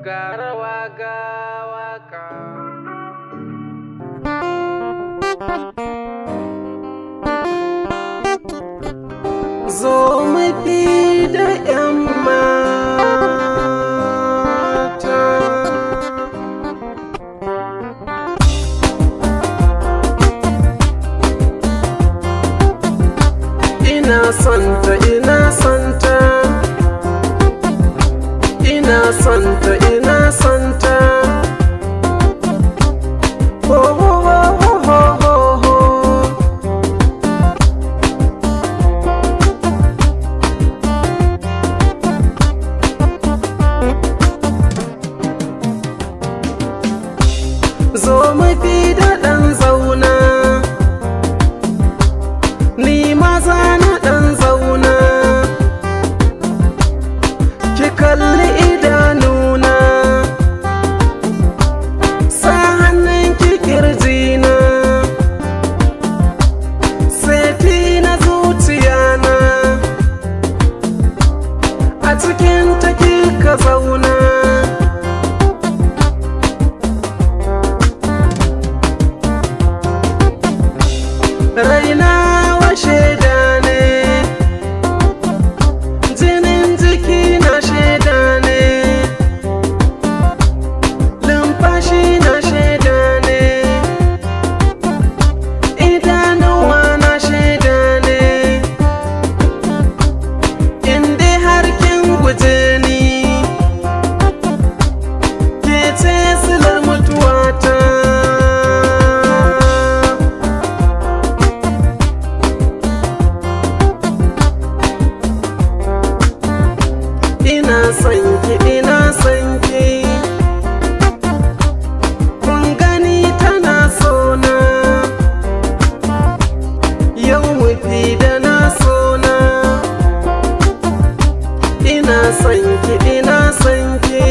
Ga rawa ga waka. Zo mafi da 'yan mata. Ina sonta, ina sonta, ina sonta, ina sonta. Ho ho ho ho ho ho. Zo mafi da ɗan zauna, ni maza na ɗan zauna. Ki kalli idanuna, sa hannun ki kirjina, seti na zuciyana, a cikin ta kika zauna. Raina wa shaida ne, jinin jiki na shaida ne, lumfashi na shaida ne, idanuwa na shaida ne. Inde har kin guje ni, ke ce silar mutuwata. Ina son ki, ina son ki, kun gani tana sona, yau mufi da na sona. Ina son ki, ina son ki.